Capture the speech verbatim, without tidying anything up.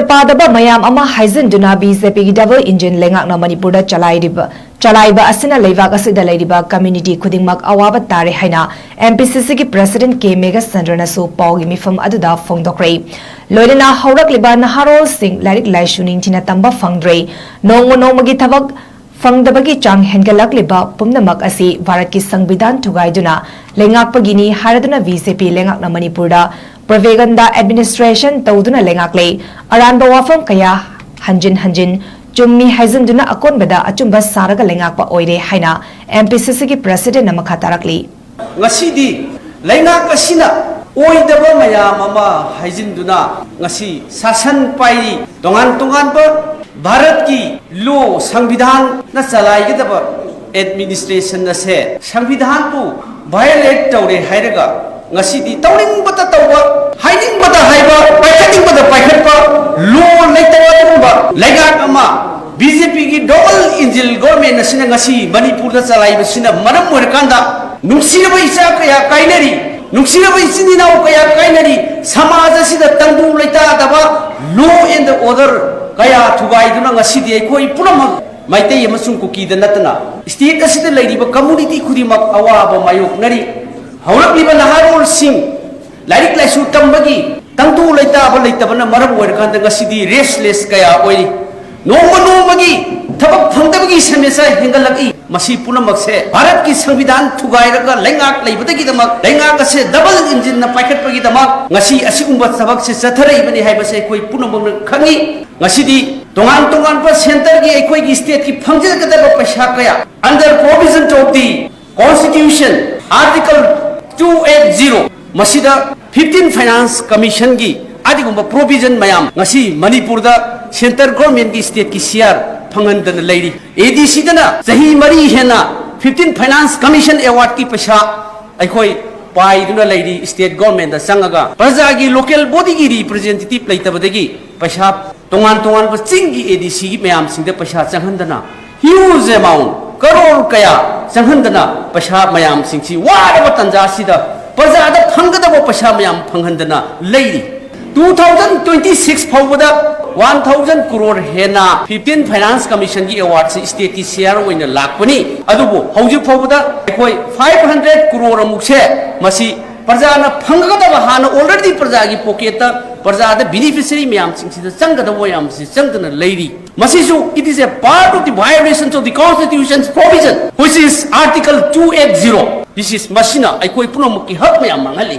ꯄꯥꯗꯕ ꯃꯌꯥꯝ ꯑꯃ ꯍꯥꯏꯖꯤꯟꯗꯨꯅ ꯕꯤ ꯖꯦ ꯄꯤꯒꯤ double engine ꯂꯩꯉꯥꯛꯅ ꯃꯅꯤꯄꯨꯔꯗ ꯆꯂꯥꯏꯔꯤꯕ, ꯆꯂꯥꯏꯕ ꯑꯁꯤꯅ ꯂꯩꯕꯥꯛ ꯑꯁꯤꯗ ꯂꯩꯔꯤꯕ community ꯈꯨꯗꯤꯡꯃꯛ ꯑꯋꯥꯕ ꯇꯥꯔꯦ ꯍꯥꯏꯅ ꯑꯦꯝ ꯄꯤ ꯁꯤ ꯁꯤꯒꯤ president ꯀꯦ ꯃꯦꯘꯆꯟꯗ꯭ꯔꯅꯁꯨ ꯄꯥꯎꯒꯤ ꯃꯤꯐꯝ ꯑꯗꯨꯗ ꯐꯣꯡꯗꯣꯛꯈ꯭ꯔꯦ꯫ ꯂꯣꯏꯅꯅ ꯍꯧꯔꯛꯂꯤꯕ ꯅꯍꯥꯔꯣꯜꯁꯤꯡ ꯂꯥꯏꯔꯤꯛ ꯂꯥꯏꯁꯨ ꯅꯤꯡꯊꯤꯅ ꯇꯝꯕ ꯐꯪꯗ꯭ꯔꯦ, ꯅꯣꯡꯃ ꯅꯣꯡꯃꯒꯤ ꯊꯕꯛ ꯐꯪꯗꯕꯒꯤ ꯆꯥꯡ ꯍꯦꯟꯒꯠꯂꯛꯂꯤꯕ ꯄꯨꯝꯅꯃꯛ ꯑꯁꯤ ꯚꯥꯔꯠꯀꯤ ꯁꯪꯕꯤꯙꯥꯟ ꯊꯨꯒꯥꯏꯗꯨꯅ ꯂꯩꯉꯥꯛꯄꯒꯤꯅꯤ ꯍꯥꯏꯔꯗꯨꯅ ꯕꯤ ꯖꯦ ꯄꯤ ꯂꯩꯉꯥꯛꯅ ꯃꯅꯤꯄꯨꯔꯗ propaganda administration ꯇꯧꯗꯨꯅ ꯂꯩꯉꯥꯛꯂꯦ꯫ ꯑꯔꯥꯟꯕ ꯋꯥꯐꯝ ꯀꯌꯥ ꯍꯟꯖꯤꯟ ꯍꯟꯖꯤꯟ ꯆꯨꯝꯃꯤ ꯍꯥꯏꯖꯤꯟꯗꯨꯅ ꯑꯀꯣꯟꯕꯗ ꯑꯆꯨꯝꯕ ꯁꯥꯔꯒ ꯂꯩꯉꯥꯛꯄ ꯑꯣꯏꯔꯦ ꯍꯥꯏꯅ ꯑꯦꯝ ꯄꯤ ꯁꯤ ꯁꯤꯒꯤ presidentꯅ ꯃꯈꯥ ꯇꯥꯔꯛꯂꯤ꯫ ꯉꯁꯤꯗꯤ ꯂꯩꯉꯥꯛ ꯑꯁꯤꯅ ꯑꯣꯏꯗꯕ ꯃꯌꯥꯝ ꯑꯃ ꯍꯥꯏꯖꯤꯟꯗꯨꯅ ꯉꯁꯤ ꯁꯥꯁꯟ ꯄꯥꯏꯔꯤ꯫ ꯇꯣꯉꯥꯟ ꯇꯣꯉꯥꯟꯕ ꯚꯥꯔꯠꯀꯤ law, ꯁꯪꯕꯤꯙꯥꯟꯅ ꯆꯂꯥꯏꯒꯗꯕ administration ꯑꯁꯦ ꯁꯪꯕꯤꯙꯥꯟꯕꯨ violate ꯇꯧꯔꯦ ꯍꯥꯏꯔꯒ ꯉꯁꯤꯗꯤ ꯇꯧꯅꯤꯡꯕꯇ ꯇꯧꯕ, ꯍꯥꯏꯅꯤꯡꯕꯇ ꯍꯥꯏꯕ, ꯄꯥꯏꯈꯠꯅꯤꯡꯕꯇ ꯄꯥꯏꯈꯠꯄ, law ꯂꯩꯇꯕ ꯑꯗꯨꯒꯨꯝꯕ ꯂꯩꯉꯥꯛ ꯑꯃ ꯕꯤ ꯖꯦ ꯄꯤꯒꯤ double engine government ꯑꯁꯤꯅ ꯉꯁꯤ ꯃꯅꯤꯄꯨꯔꯗ ꯆꯂꯥꯏꯕꯁꯤꯅ ꯃꯔꯝ ꯑꯣꯏꯔꯀꯥꯟꯗ ꯅꯨꯡꯁꯤꯔꯕ ꯏꯆꯥ ꯀꯌꯥ ꯀꯥꯏꯅꯔꯤ, ꯅꯨꯡꯁꯤꯔꯕ ꯏꯆꯤꯟ ꯏꯅꯥꯎ ꯀꯌꯥ ꯀꯥꯏꯅꯔꯤ, ꯁꯃꯥꯖ ꯑꯁꯤꯗ ꯇꯪꯗꯨ ꯂꯩꯇꯥꯗꯕ, law and order ꯀꯌꯥ ꯊꯨꯒꯥꯏꯗꯨꯅ ꯉꯁꯤꯗꯤ ꯑꯩꯈꯣꯏ ꯄꯨꯝꯅꯃꯛ ꯃꯩꯇꯩ ꯑꯃꯁꯨꯡ ꯀꯨꯀꯤꯗ ꯅꯠꯇꯅ state ꯑꯁꯤꯗ ꯂꯩꯔꯤꯕ community ꯈꯨꯗꯤꯡꯃꯛ ꯑꯋꯥꯕ ꯃꯥꯌꯣꯛꯅꯔꯤ꯫ ꯍꯧꯔꯛꯂꯤꯕ ꯅꯍꯥꯔꯣꯜꯁꯤꯡ ꯂꯥꯏꯔꯤꯛ ꯂꯥꯏꯁꯨ ꯇꯝꯕꯒꯤ ꯇꯪꯗꯨ ꯂꯩꯇꯥꯕ ꯂꯩꯇꯕꯅ ꯃꯔꯝ ꯑꯣꯏꯔꯀꯥꯟꯗ ꯉꯁꯤꯗꯤ restless ꯀꯌꯥ ꯑꯣꯏꯔꯤ꯫ ꯅꯣꯡꯃ ꯅꯣꯡꯃꯒꯤ ꯊꯕꯛ ꯐꯪꯗꯕꯒꯤ ꯁꯃꯁ꯭ꯌꯥ ꯍꯦꯟꯒꯠꯂꯛꯏ꯫ ꯃꯁꯤ ꯄꯨꯝꯅꯃꯛꯁꯦ ꯚꯥꯔꯠꯀꯤ ꯁꯪꯕꯤꯙꯥꯟ ꯊꯨꯒꯥꯏꯔꯒ ꯂꯩꯉꯥꯛ ꯂꯩꯕꯗꯒꯤꯗꯃꯛ, ꯂꯩꯉꯥꯛ ꯑꯁꯦ double engineꯅ ꯄꯥꯏꯈꯠꯄꯒꯤꯗꯃꯛ ꯉꯁꯤ ꯑꯁꯤꯒꯨꯝꯕ ꯊꯕꯛꯁꯦ ꯆꯠꯊꯔꯛꯏꯕꯅꯤ ꯍꯥꯏꯕꯁꯦ ꯑꯩꯈꯣꯏ ꯄꯨꯝꯅꯃꯛꯅ ꯈꯪꯉꯤ꯫ ꯉꯁꯤꯗꯤ ꯇꯣꯉꯥꯟ ꯇꯣꯉꯥꯟꯕ centreꯒꯤ ꯑꯩꯈꯣꯏꯒꯤ stateꯀꯤ ꯐꯪꯖꯒꯗꯕ ꯄꯩꯁꯥ ꯀꯌꯥ under provision of the constitution, article two eight zero, ꯃꯁꯤꯗ fifteen finance commissionꯒꯤ ꯑꯗꯨꯒꯨꯝꯕ provision ꯃꯌꯥꯝ ꯉꯁꯤ ꯃꯅꯤꯄꯨꯔꯗ centre governmentꯀꯤ stateꯀꯤ C R ꯐꯪꯍꯟꯗꯅ ꯂꯩꯔꯤ꯫ A D Cꯗꯅ ꯆꯍꯤ ꯃꯔꯤ ꯍꯦꯟꯅ fifteen finance commission awardꯀꯤ ꯄꯩꯁꯥ ꯑꯩꯈꯣꯏ ꯄꯥꯏꯗꯨꯅ ꯂꯩꯔꯤ꯫ State governmentꯇ ꯆꯪꯉꯒ ꯄ꯭ꯔꯖꯥꯒꯤ local bodyꯒꯤ representative ꯂꯩꯇꯕꯗꯒꯤ ꯄꯩꯁꯥ ꯇꯣꯉꯥꯟ ꯇꯣꯉꯥꯟꯕ ꯆꯤꯡꯒꯤ A D Cꯒꯤ ꯃꯌꯥꯝꯁꯤꯡꯗ ꯄꯩꯁꯥ ꯆꯪꯍꯟꯗꯅ huge amount, ꯀꯔꯣꯔ ꯀꯌꯥ ꯆꯪꯍꯟꯗꯅ ꯄꯩꯁꯥ ꯃꯌꯥꯝꯁꯤꯡꯁꯤ ꯋꯥꯔꯕ ꯇꯥꯟꯖꯥꯁꯤꯗ ꯄ꯭ꯔꯖꯥꯗ ꯐꯪꯒꯗꯕ ꯄꯩꯁꯥ ꯃꯌꯥꯝ ꯐꯪꯍꯟꯗꯅ ꯂꯩꯔꯤ꯫ ꯇꯨ ꯊꯥꯎꯖꯟ ꯇ꯭ꯋꯦꯟꯇꯤ ꯁꯤꯛꯁ ꯐꯥꯎꯕꯗ ꯋꯥꯟ ꯊꯥꯎꯖꯟ ꯀ꯭ꯔꯣꯔ ꯍꯦꯟꯅ ꯐꯤꯐꯇꯤꯟ ꯐꯥꯏꯅꯥꯟꯁ ꯀꯃꯤꯁꯟꯒꯤ ꯑꯦꯋꯥꯔꯗꯁꯤ ꯁ꯭ꯇꯦꯠꯀꯤ ꯁꯤꯌꯥꯔ ꯑꯣꯏꯅ ꯂꯥꯛꯄꯅꯤ꯫ ꯑꯗꯨꯕꯨ ꯍꯧꯖꯤꯛ ꯐꯥꯎꯕꯗ ꯑꯩꯈꯣꯏ ꯐꯥꯏꯚ ꯍꯟꯗ꯭ꯔꯦꯠ ꯀ꯭ꯔꯣꯔ ꯑꯃꯨꯛꯁꯦ ꯃꯁꯤ ꯄ꯭ꯔꯖꯥꯅ ꯐꯪꯒꯗꯕ, ꯍꯥꯟꯅ ꯑꯣꯜꯔꯦꯗꯤ ꯄ꯭ꯔꯖꯥꯒꯤ ꯄꯣꯀꯦꯠꯇ, ꯄ꯭ꯔꯖꯥꯗ ꯕꯦꯅꯤꯐꯤꯁꯔꯤ ꯃꯌꯥꯝꯁꯤꯡꯁꯤꯗ ꯆꯪꯒꯗꯕ ꯃꯌꯥꯝꯁꯤ ꯆꯪꯗꯅ ꯂꯩꯔꯤ꯫ ꯃꯁꯤꯁꯨ it is a part of the violations of the constitution's provision, which is article two eight zero. This is, ꯃꯁꯤꯅ ꯑꯩꯈꯣꯏ ꯄꯨꯝꯅꯃꯛꯀꯤ ꯍꯛ ꯃꯌꯥꯝ ꯃꯥꯡꯍꯜꯂꯤ꯫